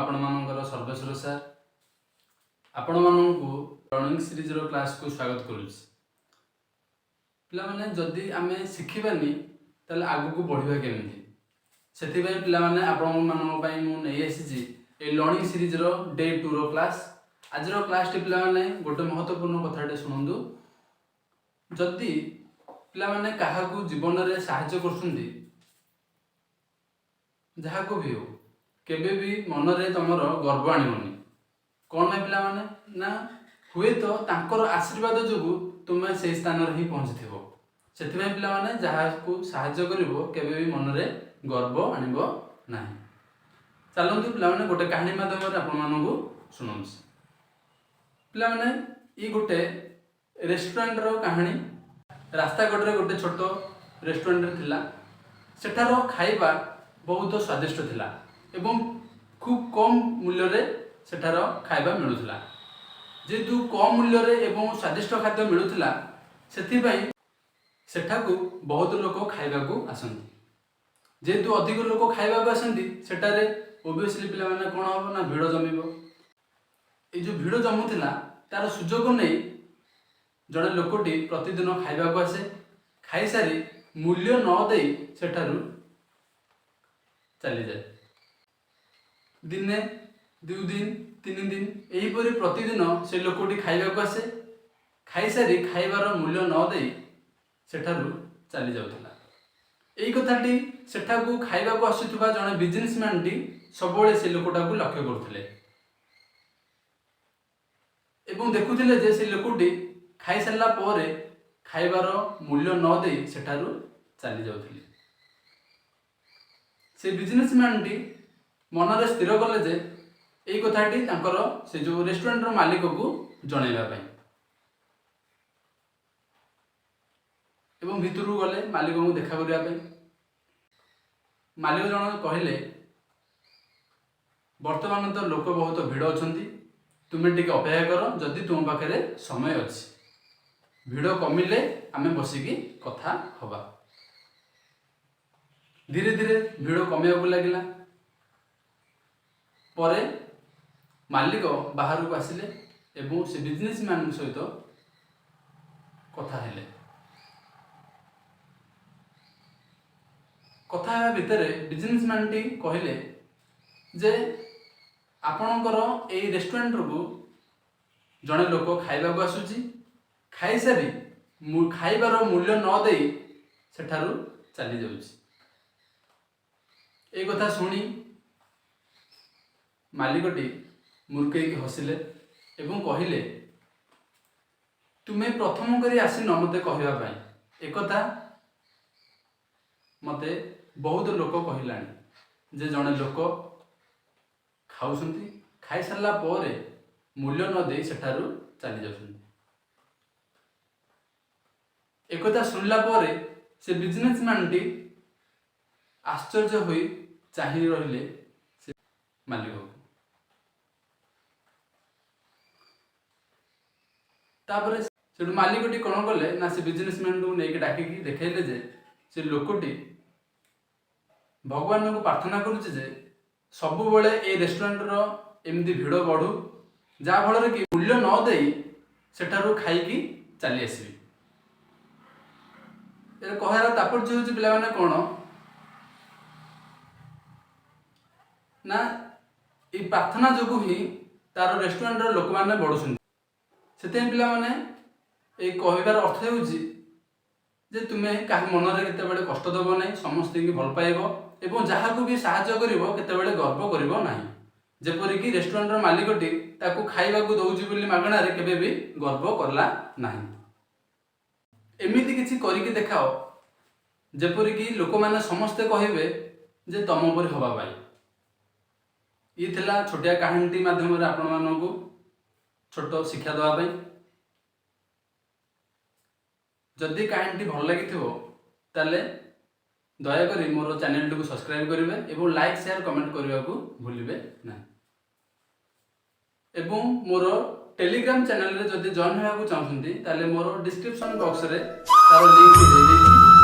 ଆପଣମାନଙ୍କର ସର୍ବେଶ୍ୱର ସାର୍ ଆପଣମାନଙ୍କୁ ଲର୍ଣ୍ଣିଂ ସିରିଜ୍ର କ୍ଲାସ୍କୁ ସ୍ୱାଗତ କରୁଛି। ପିଲାମାନେ, ଯଦି ଆମେ ଶିଖିବାନି, ତାହେଲେ ଆଗକୁ ବଢ଼ିବା କେମିତି? ସେଥିପାଇଁ ପିଲାମାନେ, ଆପଣମାନଙ୍କ ପାଇଁ ମୁଁ ନେଇ ଆସିଛି ଏଇ ଲର୍ଣ୍ଣିଂ ସିରିଜ୍ର ଡେ ଟୁର କ୍ଲାସ୍। ଆଜିର କ୍ଲାସ୍ଟି ପିଲାମାନେ, ଗୋଟେ ମହତ୍ତ୍ୱପୂର୍ଣ୍ଣ କଥାଟେ ଶୁଣନ୍ତୁ। ଯଦି ପିଲାମାନେ କାହାକୁ ଜୀବନରେ ସାହାଯ୍ୟ କରୁଛନ୍ତି, ଯାହାକୁ ବି ହଉ, କେବେ ବି ମନରେ ତମର ଗର୍ବ ଆଣିବନି। କ'ଣ ପାଇଁ ପିଲାମାନେ ନା, ହୁଏତ ତାଙ୍କର ଆଶୀର୍ବାଦ ଯୋଗୁଁ ତୁମେ ସେଇ ସ୍ଥାନରେ ହିଁ ପହଞ୍ଚିଥିବ। ସେଥିପାଇଁ ପିଲାମାନେ, ଯାହାକୁ ସାହାଯ୍ୟ କରିବ, କେବେ ବି ମନରେ ଗର୍ବ ଆଣିବ ନାହିଁ। ଚାଲନ୍ତୁ ପିଲାମାନେ, ଗୋଟେ କାହାଣୀ ମାଧ୍ୟମରେ ଆପଣମାନଙ୍କୁ ଶୁଣାଉଛି। ପିଲାମାନେ, ଇ ଗୋଟେ ରେଷ୍ଟୁରାଣ୍ଟର କାହାଣୀ। ରାସ୍ତା କଡ଼ରେ ଗୋଟେ ଛୋଟ ରେଷ୍ଟୁରାଣ୍ଟରେ ଥିଲା। ସେଠାର ଖାଇବା ବହୁତ ସ୍ୱାଦିଷ୍ଟ ଥିଲା ଏବଂ ଖୁବ୍ କମ୍ ମୂଲ୍ୟରେ ସେଠାର ଖାଇବା ମିଳୁଥିଲା। ଯେହେତୁ କମ୍ ମୂଲ୍ୟରେ ଏବଂ ସ୍ୱାଦିଷ୍ଟ ଖାଦ୍ୟ ମିଳୁଥିଲା, ସେଥିପାଇଁ ସେଠାକୁ ବହୁତ ଲୋକ ଖାଇବାକୁ ଆସନ୍ତି। ଯେହେତୁ ଅଧିକ ଲୋକ ଖାଇବାକୁ ଆସନ୍ତି, ସେଠାରେ ଓବିୟସଲି ପିଲାମାନେ କ'ଣ ହେବ ନା, ଭିଡ଼ ଜମିବ। ଏଇ ଯେଉଁ ଭିଡ଼ ଜମୁଥିଲା, ତାର ସୁଯୋଗ ନେଇ ଜଣେ ଲୋକଟି ପ୍ରତିଦିନ ଖାଇବାକୁ ଆସେ। ଖାଇସାରି ମୂଲ୍ୟ ନ ଦେଇ ସେଠାରୁ ଚାଲିଯାଏ। ଦିନେ, 2 ଦିନ, 3 ଦିନ, ଏହିପରି ପ୍ରତିଦିନ ସେ ଲୋକଟି ଖାଇବାକୁ ଆସେ। ଖାଇସାରି ଖାଇବାର ମୂଲ୍ୟ ନ ଦେଇ ସେଠାରୁ ଚାଲି ଯାଉଥିଲା। ଏଇ କଥାଟି ସେଠାକୁ ଖାଇବାକୁ ଆସୁଥିବା ଜଣେ ବିଜନେସମ୍ୟାନଟି ସବୁବେଳେ ସେ ଲୋକଟାକୁ ଲକ୍ଷ୍ୟ କରୁଥିଲେ ଏବଂ ଦେଖୁଥିଲେ ଯେ ସେ ଲୋକଟି ଖାଇସାରିଲା ପରେ ଖାଇବାର ମୂଲ୍ୟ ନ ଦେଇ ସେଠାରୁ ଚାଲି ଯାଉଥିଲେ। ସେ ବିଜନେସମ୍ୟାନଟି ମନରେ ସ୍ଥିର କଲେ ଯେ ଏଇ କଥାଟି ତାଙ୍କର ସେ ଯେଉଁ ରେଷ୍ଟୁରାଣ୍ଟର ମାଲିକକୁ ଜଣାଇବା ପାଇଁ ଏବଂ ଭିତରକୁ ଗଲେ ମାଲିକଙ୍କୁ ଦେଖା କରିବା ପାଇଁ। ମାଲିକ ଜଣକ କହିଲେ, "ବର୍ତ୍ତମାନ ତ ଲୋକ ବହୁତ ଭିଡ଼ ଅଛନ୍ତି। ତୁମେ ଟିକେ ଅପେକ୍ଷା କର। ଯଦି ତୁମ ପାଖରେ ସମୟ ଅଛି, ଭିଡ଼ କମିଲେ ଆମେ ବସିକି କଥା ହବା।" ଧୀରେ ଧୀରେ ଭିଡ଼ କମିବାକୁ ଲାଗିଲା। ପରେ ମାଲିକ ବାହାରକୁ ଆସିଲେ ଏବଂ ସେ ବିଜନେସମ୍ୟାନଙ୍କ ସହିତ କଥା ହେଲେ। କଥା ହେବା ଭିତରେ ବିଜନେସମ୍ୟାନଟି କହିଲେ ଯେ ଆପଣଙ୍କର ଏଇ ରେଷ୍ଟୁରାଣ୍ଟକୁ ଜଣେ ଲୋକ ଖାଇବାକୁ ଆସୁଛି। ଖାଇସାରି ମୁଁ ଖାଇବାର ମୂଲ୍ୟ ନ ଦେଇ ସେଠାରୁ ଚାଲି ଯାଉଛି। ଏଇ କଥା ଶୁଣି ମାଲିକଟି ମୁରୁକେଇକି ହସିଲେ ଏବଂ କହିଲେ, "ତୁମେ ପ୍ରଥମ କରି ଆସିନ ମୋତେ କହିବା ପାଇଁ। ଏକଥା ମୋତେ ବହୁତ ଲୋକ କହିଲାଣି ଯେ ଜଣେ ଲୋକ ଖାଉଛନ୍ତି, ଖାଇସାରିଲା ପରେ ମୂଲ୍ୟ ନ ଦେଇ ସେଠାରୁ ଚାଲି ଯାଉଛନ୍ତି।" ଏକଥା ଶୁଣିଲା ପରେ ସେ ବିଜନେସମ୍ୟାନଟି ଆଶ୍ଚର୍ଯ୍ୟ ହୋଇ ଚାହିଁ ରହିଲେ ସେ ମାଲିକକୁ। ତାପରେ ସେଠୁ ମାଲିକଟି କ'ଣ କଲେ ନା, ସେ ବିଜନେସମ୍ୟାନକୁ ନେଇକି ଡାକିକି ଦେଖେଇଲେ ଯେ ସେ ଲୋକଟି ଭଗବାନଙ୍କୁ ପ୍ରାର୍ଥନା କରୁଛି ଯେ ସବୁବେଳେ ଏଇ ରେଷ୍ଟୁରାଣ୍ଟର ଏମିତି ଭିଡ଼ ବଢ଼ୁ, ଯାହାଫଳରେ କି ମୂଲ୍ୟ ନ ଦେଇ ସେଠାରୁ ଖାଇକି ଚାଲି ଆସିବି। ଏର କହିବାର ତାତ୍ପର୍ଯ୍ୟ ହେଉଛି ପିଲାମାନେ, କ'ଣ ନା, ଏଇ ପ୍ରାର୍ଥନା ଯୋଗୁଁ ହିଁ ତାର ରେଷ୍ଟୁରାଣ୍ଟର ଲୋକମାନେ ବଢ଼ୁଛନ୍ତି। ସେଥିପାଇଁ ପିଲାମାନେ, ଏଇ କହିବାର ଅର୍ଥ ହେଉଛି ଯେ ତୁମେ କାହା ମନରେ କେତେବେଳେ କଷ୍ଟ ଦେବ ନାହିଁ, ସମସ୍ତଙ୍କୁ ଭଲ ପାଇବ ଏବଂ ଯାହାକୁ ବି ସାହାଯ୍ୟ କରିବ, କେତେବେଳେ ଗର୍ବ କରିବ ନାହିଁ। ଯେପରିକି ରେଷ୍ଟୁରାଣ୍ଟର ମାଲିକଟି ତାକୁ ଖାଇବାକୁ ଦଉଛି ବୋଲି ମାଗଣାରେ କେବେ ବି ଗର୍ବ କଲା ନାହିଁ। ଏମିତି କିଛି କରିକି ଦେଖାଅ, ଯେପରିକି ଲୋକମାନେ ସମସ୍ତେ କହିବେ ଯେ ତମ ପରି ହବା ପାଇଁ। ଇଏ ଥିଲା ଛୋଟିଆ କାହାଣୀଟି ମାଧ୍ୟମରେ ଆପଣମାନଙ୍କୁ ଛୋଟ ଶିକ୍ଷା ଦେବା ପାଇଁ। ଯଦି କାହାଣୀଟି ଭଲ ଲାଗିଥିବ, ତାହେଲେ ଦୟାକରି ମୋର ଚ୍ୟାନେଲଟିକୁ ସବସ୍କ୍ରାଇବ୍ କରିବେ ଏବଂ ଲାଇକ୍, ସେୟାର, କମେଣ୍ଟ କରିବାକୁ ଭୁଲିବେ ନାହିଁ। ଏବଂ ମୋର ଟେଲିଗ୍ରାମ ଚ୍ୟାନେଲରେ ଯଦି ଜଏନ୍ ହେବାକୁ ଚାହୁଁଛନ୍ତି, ତାହେଲେ ମୋର ଡିସ୍କ୍ରିପସନ୍ ବକ୍ସରେ ତାର ଲିଙ୍କଟି ଦେଇଦେଇଛି।